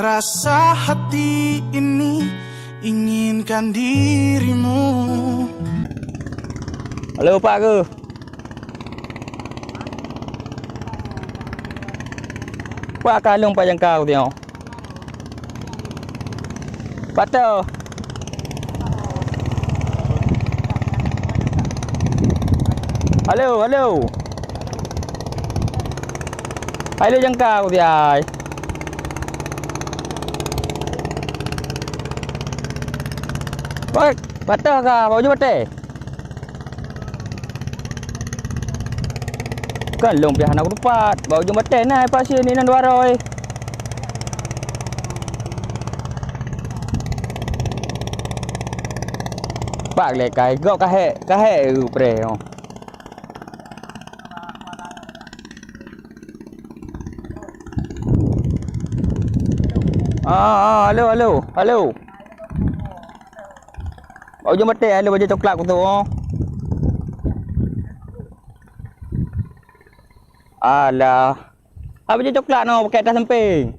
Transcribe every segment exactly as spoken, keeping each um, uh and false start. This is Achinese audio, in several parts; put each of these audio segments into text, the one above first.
Rasa hati ini inginkan dirimu. Halo, Pak ke? Pak ka lôn Pak Jangka ku tengok. Pak Toh. Halo, halo. Hai lôn Jangka ku tiai. Woi, Pak Toh ka, bak ujong batèe. Kan lôn pih hana kutupat, bak ujong batèe na pasien inan dua roe. Pak lé kai gok kahek, kahek preh. Ah, ah, halo, halo, halo. Bak ujong batèe, halo, bajèe coklat kutu, oh. Alah. Ah, bajèe coklat no, pakai tas samping.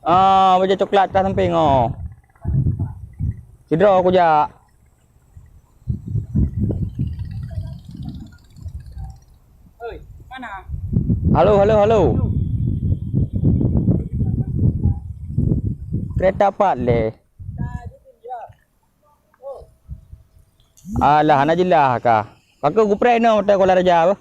Ah, bajèe coklat tas samping, oh. Sidroe kujak. Halo, halo, halo. Kereta pat lé. Alah, hana jeulaih ka. Ka keuh kupreh inoe mata Kuala Raja beuh.